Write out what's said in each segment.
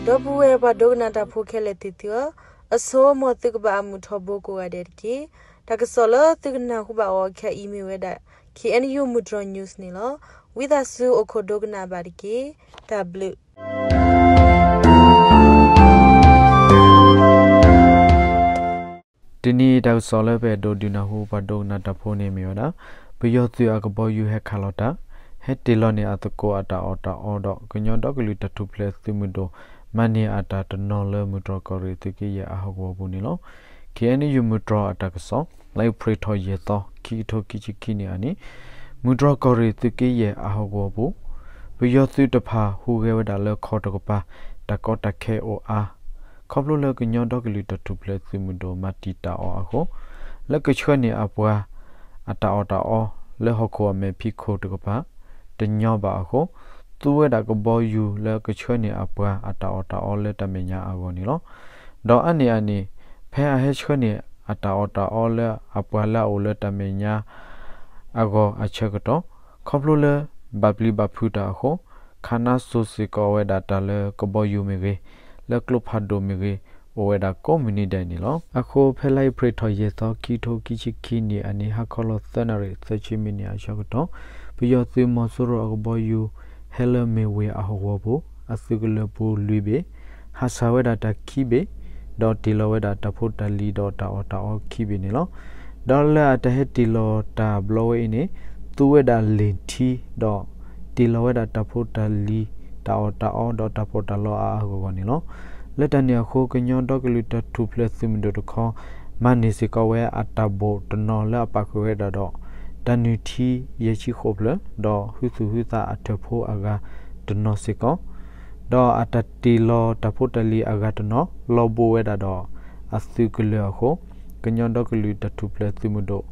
ဒီပုၢ်ဝဲၢ်ပှၤဒိကနၣ်တၢ်ဖိခဲလၢာ်သ့ၣ်သုဧၢ, အဆိ မ်သုကဘၣ်အမုာ်ထီဘိကိးဂၤဒဲးတက့ၢ်. တၢ်ကစီၣ်လၢသုကနၢ်ဟူဘၣ်အီၤခဲအံၤမ့ၢ်ဝဲဒၣ် K N U မုၢ်တြီၤ news န့ၣ်လီၤ. ဝံသးစူၤအိၣ်ခိးဒိကနၣ်ဘၣ်တက့ၢ်. တၢ်ဘျုး တနံၤအံၤတၢ်ကစီၣ်လၢပအဲၣ်ဒိးဒုးနၢ်ဟူပှၤဒိကနၣ်တၢ်ဖိန့ၣ်မ့ၢ်ဝဲဒၣ် ပယီၤသုးအကဘီယူၤဟဲခးလီၤတၢ်, ဟဲတ့ၢ်လီၤန့ၢ်အသကိးအတၢ်အီၣ်တၢ်အီဒီး ကညီဒီကလုာ်တၢ်ထူၣ်ဖျဲးသုးမုၢ်ဒိၣ် မၤန့ၢ်အတၢ်တနီၤလၢမုၢ်တြီၤကီၢ်ရ့ၣ်သုးက့ယဲၢ်အဟီၣ်ကဝီၤပူၤန့ၣ်လီၤ. K N U မုၢ်တြီၤအတၢ်ကစီၣ် လါအ့ဖြ့ၣ်ထီၣ်ယဲၢ်သီ ခံကထိခံဆံခံနံၣ်အနံၤ, မုၢ်တြီၤကီၢ်ရ့ၣ်သုးက့ယဲၢ်အဟီၣ်ကဝီၤပူၤ ပယီၤသုးတဖၣ်ဟူးဂဲၤဝဲဒၣ်လၢခီၣ်တကပၤ တၢ်ကီတၢ်ခဲအိၣ်အါ, ခီဖျိလၢကညီဒီကလုာ်တၢ်ထူၣ်ဖျဲးသုးမုၢ်ဒိၣ်မၤတံာ်တာ်အီၤအဃိ, လၢကဆှၢန့ၢ်အပှၤအတၢ်အီၣ်တၢ်အီလၢဟီၣ်ခိၣ်အမဲာ်ဖံးခိၣ်တကပၤ တညီဘၣ်အဃိ, သူဝဲဒၣ်ကဘီယူၤလၢကဆှၢန့ၢ်အပှၤအတၢ်အီၣ်တၢ်အီလၢတၢ်မဲာ်ညါအဂီၢ်န့ၣ်လီၤ. ဒီးအါန့ၢ်အန့ၣ်, ဖဲအဟဲဆှၢန့ၢ်အတၢ်အီၣ်တၢ်အီလၢအပှၤလၢအအိၣ်လၢတၢ်မဲာ်ညါ အဂီၢ်အဆၢကတီၢ်, ခီဖျိလၢ ဘၣ်ပျံၤဘၣ်ဖုးတၢ်အဃိ, ခးနါစိၤစ့ၢ်ကီးဝဲဒၣ်တၢ်လၢကဘီယူၤမ့ၢ်ဂ့ၤ, လၢကျိဖးဒိၣ်မ့ၢ်ဂ့ၤ, အိၣ်ဝဲဒၣ်ကိးမုၢ်နံၤဒဲးန့ၣ်လီၤ. အဃိ ဖဲလါအ့ဖြ့ၣ်ထီၣ်ယဲၢ်သီ ခံကထိခံဆံခံနံၣ်အနံၤ ဟါခီလီၤသၢနၣ်ရံၣ် သၢဆံမံးနံးအဆၢကတီၢ်, ပယီၤသုးမီၤစိရိၤအကဘီယူၤ ဟဲလၢမ့ၢ်ဝ့ၢ်အဟီၣ်ကဝီၤပူၤ အသုးကလၢၤပူၤလွံၢ်ဘ့ၣ်, ဟးဆှဲးဝဲဒၣ်တၢ်ခံဘ့ၣ်, ဒီးတ့ၢ်လီၤဝဲဒၣ်တၢ်ဖိတၢ်လံၤဒီးတၢ်အီၣ်တၢ်အီခံဘ့ၣ်န့ၣ်လီၤ. ဒီးလၢအတၢ်ဟဲတ့ၢ်လီၤတၢ်ဘျီဝဲအံၤန့ၣ်, သူဝဲဒၣ်လ့ၣ်ထံ, ဒီးတ့ၢ်လီၤဝဲဒၣ်တၢ်ဖိတၢ်လံၤ, တၢ်အီၣ်တၢ်အီဒီးတၢ်ပီးတၢ်လီအါအါဂီၢ်ဂီၢ်န့ၣ်လီၤ. လၢတၢ်န့ၣ်အဃိ ကညီဒီကလုာ်တၢ်ထူၣ်ဖျဲးသုးမုၢ်ဒိၣ်တခီ မၤန့ၢ်စ့ၢ်ကီးဝဲအတၢ်ဘိၣ်တနီၤလၢအပာ်ဃုာ်ဝဲဒၣ်ဒီး တၢ်နုၢ်ထံယဲၢ်ဆံဃိးဖျၢၣ်, ဒီးဟုသူၣ်ဟုသးအထၢၣ်ဖိအဂၤတနီၤစ့ၢ်ကီး, ဒီးအတၢ်တ့ၢ်လီၤတၢ်ဖိတၢ်လံၤအဂၤတနီၤ လီၤဘိးဝဲဒၣ်ဒီးအသုးကလၢၤအဃိ, ကညီဒီကလုာ်တၢ်ထူၣ်ဖျဲးသုးမုၢ်ဒိၣ်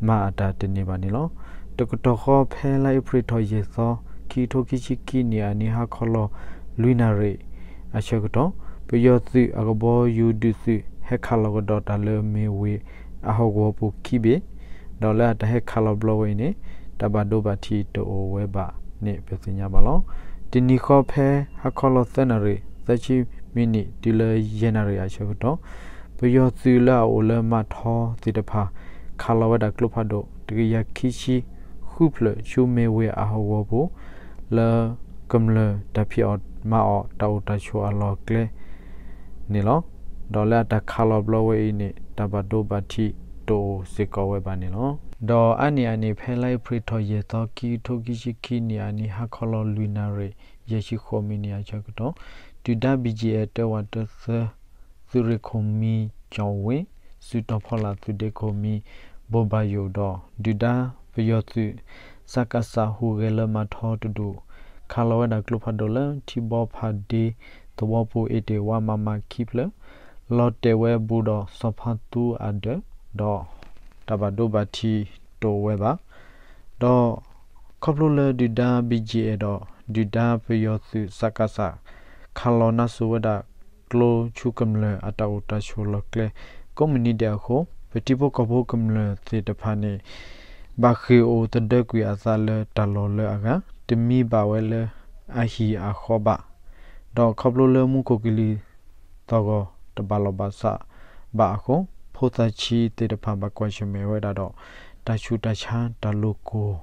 မၤအတၢ်တန့ၢ်ဘၣ်န့ၣ်လီၤ. တကတီၢ်ဃီ ဖဲလါအ့ဖြ့ၣ်ထီၣ်ယဲၢ်သီ ခံကထိခံဆံခံနံၣ်အနံၤ ဟါခီလီၤလွံၢ်နၣ်ရံၣ်အဆၢကတီၢ်, ပယီၤသုးအကဘီယူၤဒုးသုး ဟဲခးလီၤကဒီးတၢ်လၢမ့ၢ်ဝ့ၢ်အဟီၣ်ကဝီၤပူၤခံဘ့ၣ်, ဒီးလၢအတၢ်ဟဲခးလီၤဘျီဝဲအံၤန့ၣ် တၢ်ဘၣ်ဒိဘၣ်ထံးတအိၣ်ဝဲဘၣ်န့ၣ် ပသ့ၣ်ညါဘၣ်လီၤ. တနံၤဃီ ဖဲဟါခီလီၤသၢနၣ်ရံၣ် သၢဆံမံးနံး တုၤလၢယဲၢ်နၣ်ရံၣ်အဆၢကတီၢ်, ပယီၤသုးလၢအအိၣ်လၢမးထီသ့ၣ်တဖၣ် ခးလီၤဝဲဒၣ်ကျိဖးဒိၣ် တကယၤခံဆံဃုဖျၢၣ် ဆူမ့ၢ်ဝ့ၢ်အဟီၣ်ကဝီၤပူၤ လၢကမျၢၢ်တၢ်ဖံးအီၣ်မၤအီၣ်တၢ်အိၣ်တၢ်ဆိးအလီၢ်အကျဲန့ၣ်လီၤ. ဒီးလၢအတၢ်ခးလီၤဘျီဝဲအံၤန့ၣ် တၢ်ဘၣ်ဒိဘၣ်ထံးတအိၣ်စ့ၢ်ကီးဝဲဘၣ်န့ၣ်လီၤ. ဒီးအါန့ၢ်အန့ၣ် ဖဲလါအ့ဖြ့ၣ်ထီၣ်ယဲၢ်သီ ခံကထိခံဆံခံနံၣ်အနံၤ ဟါခီလီၤလွံၢ်နၣ်ရံၣ် ယဲၢ်ဆံဃိးမံးနံးအဆၢကတီၢ်, ဒုၣ်ဒါ ဘံၣ်ကၠံၣ်အဲၣ် တၢဝးတသၢ သုးရ့ၣ်ခိၣ်မံၤ ကၠီၣ်ဝ့, စုတီၤဖီလာ် သုးဒ့ခိၣ်မံၤ ဘိၣ်ဘၣ်ယိၣ်ဒီး ဒုၣ်ဒါပယီၤသုး စကစ ဟူးဂဲၤလၢမးထီတဒူၣ် ခးလီၤဝဲဒၣ်ကျိဖးဒိၣ်လၢထံဘီဖးဒ့ သဝီပူၤ အ့ၣ်တ့ၢ်ဝါ မမ ခံဖျၢၣ်, လီၤတဲာ်ဝဲဘူးဒီးစီၤဖါသူအဒၢး ဒီးတၢ်ဘၣ်ဒိဘၣ်ထံးတအိၣ်ဝဲဘၣ်. ဒီးခီဖျိလၢဒုၣ်ဒါ ဘံၣ်ကၠံၣ်အဲၣ် ဒီး ဒုၣ်ဒါပယီၤသုး စကစ ခးလီၤနါစိၤဝဲဒၣ်ကျိဆူကမျၢၢ်အတၢ်အိၣ်တၢ်ဆိးလီၢ်ကျဲ ကိးမုၢ်နံၤဒဲးအဃိ, ပထံဖိကီၢ်ဖိကမျၢၢ်သ့ၣ်တဖၣ်န့ၣ် ဘၣ်ဃ့ၢ်အိၣ်သဒၢကွံာ်အသးလၢတၢ်လီၢ်လၢအဂၤ, တမံဘၣ်ဝဲလၢအဟံၣ်အဃီဘၣ်. ဒီးခီဖျိလၢမူခိၣ်ကလံၤသီၣ်ဂီၤတဘၣ်လီၢ်ဘၣ်စးဘၣ်အဃိ, ဖိသၣ်ဆံးသ့ၣ်တဖၣ်ဘၣ်ကွၢ်ဆၢၣ်မဲာ်ဝဲဒၣ်ဒီး တၢ်ဆူးတၢ်ဆါ တၢ်လိာ်ကွီၢ်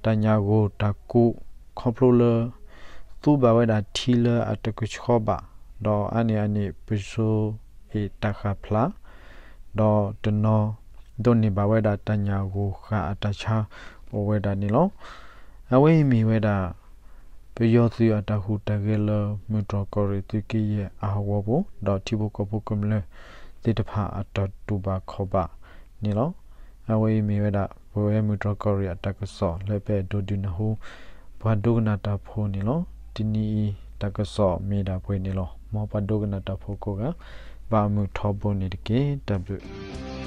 တၢ်ညၣ်ဂိၢ်တၢ်ကူး, ခီဖျိလၢ သူဘၣ်ဝဲဒၣ်ထံလၢအတကဆှီဘၣ်, ဒီးအါန့ၢ်အန့ၣ် ပစိၤအ့ၣ်တၢ်ဃၣ်ဖျါ, ဒီးတနီၤဒိးန့ၢ်ဘၣ်ဝဲဒၣ်တၢ်ညၣ်ဂိၢ်ဃၣ်အတၢ်ဆါအိၣ်ဝဲဒၣ်န့ၣ်လီၤ. အဝဲအံၤမ့ၢ်ဝဲဒၣ် ပယီၤသုးအတၢ်ဟူးတၢ်ဂဲၤလၢမုၢ်တြီၤကီၢ်ရ့ၣ်သုးက့ယဲၢ်အဟီၣ်ကဝီၤပူၤ ဒီးထံဖိကီၢ်ဖိကမျၢၢ်သ့ၣ်တဖၣ်အတၢ်တူၢ်ဘၣ်ခီၣ်ဘၣ်န့ၣ်လီၤ. အဝဲအံၤမ့ၢ်ဝဲဒၣ် ပဝဲမုၢ်တြီၤကီၢ်ရ့ၣ်အတၢ်ကစီၣ်လၢပအဲၣ်ဒိးဒုးနၢ်ဟူ ပှၤဒိကနၣ်တၢ်ဖိန့ၣ်လီၤ. တနံၤအံၤတၢ်ကစီၣ်မ့ၢ်ဒၣ်ပှဲၤန့ၣ်လီၤ. မ်ပှၤဒိကနၣ်တၢ်ဖိကိးဂၤ ဘၣ်အမုာ်ထီဘိန့ၣ်တက့ၢ်. တၢ်ဘျုး